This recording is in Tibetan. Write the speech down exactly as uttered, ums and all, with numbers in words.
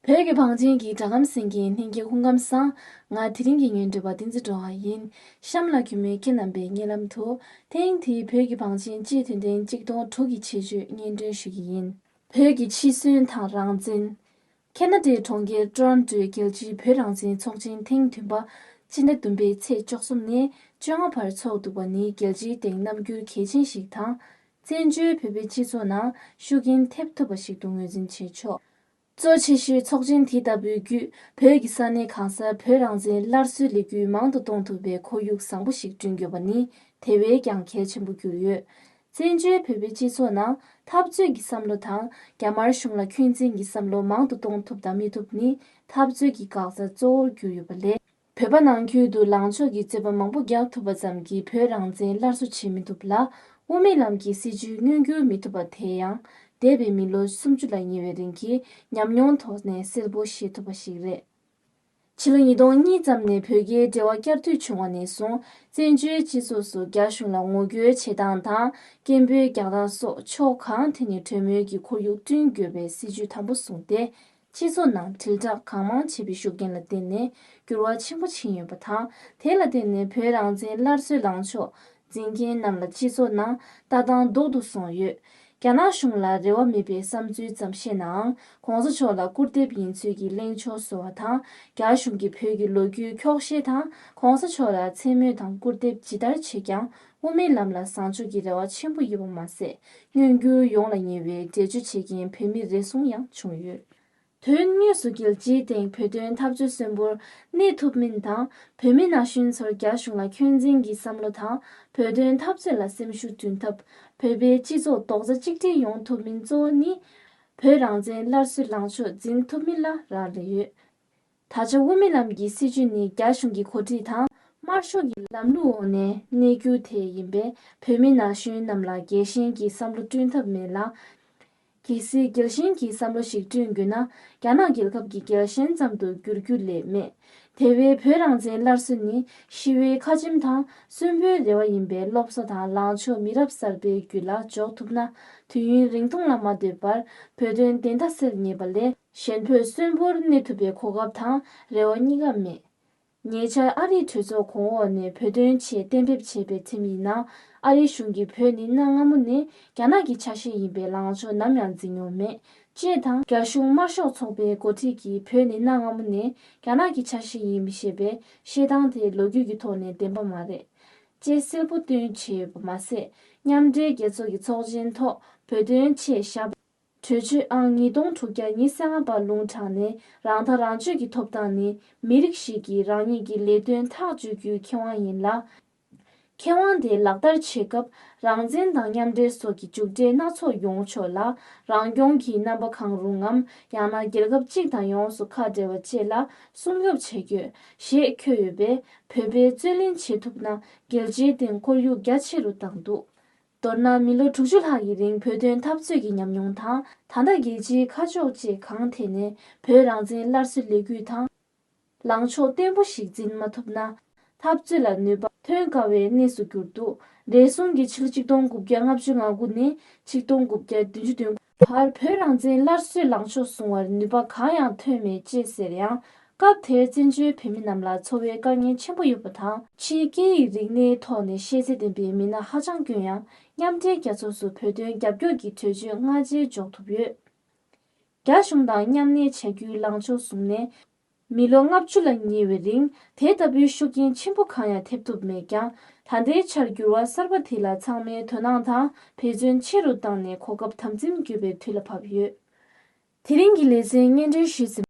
བོད་ཀྱི་བང་ཆེན་གྱི་སྒྲ་གམ་གསན་མཁན་ལྷན་རྒྱས་སྐུ་ཁམས་བཟང་། ང་དེ་རིང་གི་སྙན་སྒྲོན་པ་བསྟན་འཛིན་སྒྲོལ་དཀར་ཡིན། གཤམ་ལ་གུས་མོས་ཁྱེད་རྣམ་པའི་སྙན་ལམ་དུ། ཐེངས་འདིའི་བོད་ཀྱི་བང་ཆེན་སྤྱིའི་དོན་ཚན་གཅིག་སྟོང་དྲུག་གི་ཆེད་བརྗོད་སྙན་སྒྲོན་ཞུ་གི་ཡིན། བོད་ཀྱི་འཆི་གསོན་དང་རང་བཙན། ཁེ་ན་ཌའི་གྲོང་ཁྱེར་ཊོ་རོན་ཊོའི་རྒྱལ་སྤྱིའི་བོད་རང་བཙན་ཚོགས་ཆེན་ཐེངས་བདུན་པ་སྤྱི་ཟླ་བདུན་པའི་ཚེས་བཅུ་གསུམ་ནས་བཅོ་ལྔ་བར་འཚོགས་འདུག་པ་ནི་རྒྱལ་སྤྱིའི་སྟེང་རྣམ་འགྱུར་གལ་ཆེན་ཞིག་དང་། བཙན་བྱོལ་བོད་པའི་སྤྱི་ཚོགས་ནང་ཤུགས་རྐྱེན་ཐེབས་ཐུབ་པ་ཞིག་ཏུ་ངོས་འཛིན་བྱེད་ཆོག་གཙོ་ཆེ་ཤོས་ཚོགས་ཆེན་དེ་ལྟ་བུའི་བརྒྱུད་བོད་ཀྱི་ས་གནས་གང་སར་བོད་རང་བཙན་སླར་གསོའི་ལས་འགུལ་མང་དུ་གཏོང་ཐུབ་པའི་ཁོར་ཡུག་བཟང་པོ་ཞིག་བསྐྲུན་དགོས་པ་ནི་དེ་བས་ཀྱང་གལ་ཆེན་པོ་གྱུར་ཡོད། བཙན་བྱོལ་བོད་པའི་སྤྱི་ཚོགས་ནང་འཐབ་རྩོད་ཀྱི་བསམ་བློ་དང་རྒྱ་དམར་གཞུང་ལ་འཁོན་འཛིན་གྱི་བསམ་བློ་མང་དུ་གཏོང་ཐུབ་དང་མི་ཐུབ་ནི་འཐབ་རྩོད་ཀྱི་འགག་རྩ་གཙོ་བོར་གྱུར་ཡོད་པ་ལས། བོད་པ་ནང་ཁུལ་དུ་ལངས་ཕྱོགས་ཀྱི་རྩོད་པ་མང་པོ་རྒྱག་ཐུབ་པ་ཙམ་གྱིས་བོད་རང་བཙན་སླར་གསོ་བྱེད་མི་ཐུབ་ལ། དབུ་མའི་ལམ་གྱི་སྲིད་བྱུས་མངོན་འགྱུར་མི་ཐུབ་པ་དེ་ཡང་། འདས་པའི་མི་ལོ་སུམ་ཅུ་ལ་ཉེ་བའི་རིང་གི་ཉམས་མྱོང་ཐོག་ནས་གསལ་པོ་ཤེས་ཐུབ་པ་ཞིག་རེད། ཕྱི་ལོ་ཉིས་སྟོང་གཉིས་ཙམ་ནས་བོད་རྒྱའི་འབྲེལ་བ་བསྐྱར་མཐུད་བྱུང་བ་ནས་བཟུང་། བཙན་བྱོལ་སྤྱི་ཚོགས་སུ་རྒྱ་གཞུང་ལ་ངོ་རྒོལ་བྱེད་སྟངས་དང་། སྐད་འབོད་རྒྱག་སྟངས་སོགས་ཕྱོགས་གང་ཐད་ནས་གྲོས་མོལ་གྱི་ཁོར་ཡུག་བསྐྲུན་དགོས་པའི་སྲིད་བྱུས་དམ་པོ་བཟུང་སྟེ། སྤྱི་ཚོགས་ནང་དྲིལ་བསྒྲགས་གང་མང་བྱས་པའི་ཤུགས་རྐྱེན་ལ་བརྟེན་ནས་འགྱུར་བ་ཆེན་པོ་ཕྱིན་ཡོད་པ་དང་། དེ་ལ་བརྟེན་ནས་བོད་རང་བཙན་སླར་གསོའི་ལངས་ཕྱོགས་འཛིན་མཁན་རྣམས་ལ་སྤྱི་ཚོགས་ནང་ལྟ་སྟངས་སྡུག་ཏུ་སོང་ཡོད། རྒྱ་ནག་གཞུང་ལ་རེ་བ་མེད་པའི་བསམ་ཚུལ་ཙམ་བཤད་ནའང་། གོང་ས་མཆོག་ལ་སྐུར་འདེབས་ཡིན་ཚུལ་གྱི་གླེང་ཕྱོགས་བཟོ་བ་དང་། རྒྱ་གཞུང་གིས་བོད་ཀྱི་ལོ་རྒྱུས་འཁྱོག་བཤད་དང་། གོང་ས་མཆོག་ལ་མཚན་སྨོད་དང་སྐུར་འདེབས་ཇི་ལྟར་བྱས་ཀྱང་། དབུ་མའི་ལམ་ལ་བཟང་ཕྱོགས་ཀྱི་རེ་བ་ཆེན་པོ་ཡོད་པ་མ་ཟད། མངོན་འགྱུར་ཡོང་ལ་ཉེ་བའི་འགྲེལ་བརྗོད་བྱེད་མཁན་བོད་མི་རེ་ཟུང་ཡང་བྱུང་ཡོད། དོན་དངོས་སུ་རྒྱལ་སྤྱིའི་སྟེང་བོད་དོན་འཐབ་རྩོད་གསོན་པོར་གནས་ཐུབ་མིན་དང་། བོད་མི་ན་གཞོན་ཚོར་རྒྱ་གཞུང་ལ་འཁོན་འཛིན་གྱི་བསམ་བློ་དང་། བོད་དོན་འཐབ་རྩོད་ལ་སེམས་ཤུགས་བསྐྲུན་ཐབས། བོད་པའི་སྤྱི་ཚོགས་རྡོག་རྩ་གཅིག་སྒྲིལ་ཡོང་ཐུབ་མིན་གཙོ་བོ་ནི། བོད་རང་བཙན་སླར་གསོའི་ལངས་ཕྱོགས་འཛིན་ཐུབ་མིན་ལ་རག་ལས་ཡོད། ད་ཆ་དབུ་མའི་ལམ་གྱི་སྲིད་བྱུས་ནི་རྒྱ་གཞུང་གི་འགོ་ཁྲིད་དང་། དམར་ཤོག་གི་ལམ་ལུགས་འོག་ནས་གནས་རྒྱུ་དེ་ཡིན་པས། བོད་མི་ན་གཞོན་རྣམས་ལ་རྒྱལ་ཞེན་གྱི་བསམ་བློ་བསྐྲུན་ཐབས་མེད་ལ། གལ་སྲིད་རྒྱལ་ཞེན་གྱི་བསམ་བློ་ཞིག་བསྐྲུན་དགོས་ན། རྒྱ་ནག་རྒྱལ་ཁབ་ཀྱི་རྒྱལ་ཞེན་ཙམ་དུ་འགྱུར་རྒྱུ་ལས་མེད། དེ་བས་བོད་རང་བཙན་སླར་གསོ་ནི་ཤི་བའི་ཁ་ཆེམས་དང་གསོན་པོའི་རེ་བ་ཡིན་པའི་སློབ་གསོ་དང་། ལངས་ཕྱོགས་མི་རབས་གསར་པའི་རྒྱུད་ལ་འཇོག་ཐུབ་ན། དུས་ཡུན་རིང་ཐུང་ལ་མ་ལྟོས་པར་བོད་དོན་བདེན་མཐའ་གསལ་ངེས་པ་ལས། གཞན་བོད་གསོན་པོར་གནས་ཐུབ་པའི་གོ་སྐབས་དང་རེ་བ་གཉིས་ཀ་མེད། ཉེ་ཆར་ཨ་རིའི་གྲོས་ཚོགས་གོང་འོག་ནས་བོད་དོན་ཆེད་གཏན་འབེབས་བྱས་པའི་ཁྲིམས་ཡིན་ན། ཨ་རིའི་གཞུང་གིས་བོད་ནི་གནའ་སྔ་མོ་ནས་རྒྱ་ནག་གི་ཆ་ཤས་ཡིན་པའི་ལངས་ཕྱོགས་ནམ་ཡང་འཛིན་མྱོང་མེད། ཅེས་དང་། རྒྱ་གཞུང་དམར་ཤོག་ཚོགས་པའི་འགོ་ཁྲིད་ཀྱིས་བོད་ནི་གནའ་སྔ་མོ་ནས་རྒྱ་ནག་གི་ཆ་ཤས་ཡིན་ཞེས་པའི་བཤད་སྟངས་དེ་ལོ་རྒྱུས་ཀྱི་ཐོག་ནས་བདེན་པ་མ་རེད། ཅེས་གསལ་པོ་སྟོན་བྱས་ཡོད་པ་མ་ཟད། མཉམ་འབྲེལ་རྒྱལ་ཚོགས་ཀྱི་ཚོགས་ཆེན་ཐོག་བོད་དོན་ཆེད་བཞག་གྲོས་ཆོད་ཨང་ཉིས་སྟོང་དྲུག་བརྒྱ་ཉི་ཤུ་རྩ་ལྔ་པ་ལུང་དྲངས་ནས། རང་ཐག་རང་གཅོད་ཀྱི་ཐོབ་ཐང་ནི་མི་རིགས་ཤིག་གིས་རང་ཉིད་ཀྱི་ལས་དོན་ཐག་གཅོད་རྒྱུའི་ཁེ་དབང་ཡིན་ལ། ཁེ་དབང་དེ་ལག་བསྟར་བྱེད་སྐབས། རང་བཙན་དང་མཉམ་འབྲེལ་སོགས་ཀྱི་མཇུག་འབྲས་སྣ་ཚོགས་ཡོང་ཆོག་ལ། རང་སྐྱོང་གི་རྣམ་པ་གང་རུང་ངམ། ཡང་ན་རྒྱལ་ཁབ་གཅིག་དང་ཡོངས་སུ་ཁ་བྲལ་བ་བཅས་ལ་སྲུང་སྐྱོབ་བྱ་རྒྱུ་ཞེས་འཁོད་ཡོད་པས། བོད་པས་རྩོད་ལེན་བྱེད་ཐུབ་ན། རྒྱལ་སྤྱིའི་སྟེང་ཁོར་ཡུག་རྒྱ་ཆེ་རུ་བཏང་འདུག་མདོར་ན། མི་ལོ་དྲུག་ཅུ་ལྷག་གི་རིང་བོད་དོན་འཐབ་རྩོད་ཀྱི་ཉམས་མྱོང་དང་། ད་ལྟ་རྒྱལ་སྤྱིའི་ཁ་ཕྱོགས་བཅས་གང་ཐད་ནས་བོད་རང་བཙན་སླར་གསོའི་ལས་འགུལ་དང་། ལངས་ཕྱོགས་བརྟན་པོ་ཞིག་འཛིན་མ་ཐུབ་ན། འཐབ་རྩོད་ལ་ནུས་པ་ཐོན་དཀའ་བའི་གནས་སུ་གྱུར་འདུག་རེ་ཟུང་གིས་ཕྱི་ལོ་ཆིག་སྟོང་དགུ་བརྒྱ་ལྔ་བཅུ་ང་དགུ་ནས་ཆིག་སྟོང་དགུ་བརྒྱ་བདུན་ཅུ་དོན་དགུ་བར་བོད་རང་བཙན་སླར་གསོའི་ལངས་ཕྱོགས་བཟུང་བར་ནུས་པ་གང་ཡང་ཐོན་མེད་ཅེས་ཟེར་ཡང་། སྐབས་དེར་བཙན་བྱོལ་བོད་མི་རྣམས་ལ་འཚོ་བའི་དཀའ་ངལ་ཆེན་པོ་ཡོད་པ་དང་། ཕྱིའི་སྐད་ཡིག་རིག་གནས་ཐོག་ནས་ཤེས་ཚད་ལྡན་པའི་མི་སྣ་ཧ་ཅང་དཀོན་ཡང་། མཉམ་འབྲེལ་རྒྱལ་ཚོགས་སུ་བོད་དོན་རྒྱབ་སྐྱོར་གྱི་གྲོས་ཆོད་སྔ་རྗེས་འཇོག་ཐུབ་ཡོད། རྒྱ་གཞུང་དང་མཉམ་གནས་བྱ་རྒྱུའི་ལངས་ཕྱོགས་བཟུང་ནས། མི་ལོ་ལྔ་བཅུ་ལ་ཉེ་བའི་རིང་དེ་ལྟ་བུའི་ཤུགས་རྐྱེན་ཆེན་པོ་གང་ཡང་ཐེབས་ཐུབ་མེད་ཀྱང་། ད་ལྟའི་ཆར་འགྱུར་བ་གསར་པ་དེ་ལ་ཚང་མས་དོ་སྣང་དང་འབད་བརྩོན་ཆེ་རུ་བཏང་ནས་གོ་སྐབས་དམ་འཛིན་དགོས་པའི་དུས་ལ་བབ་ཡོད། དེ་རིང་གི་ལེ་ཚན་སྙན་སྒྲོན་ཞུས་ཟིན།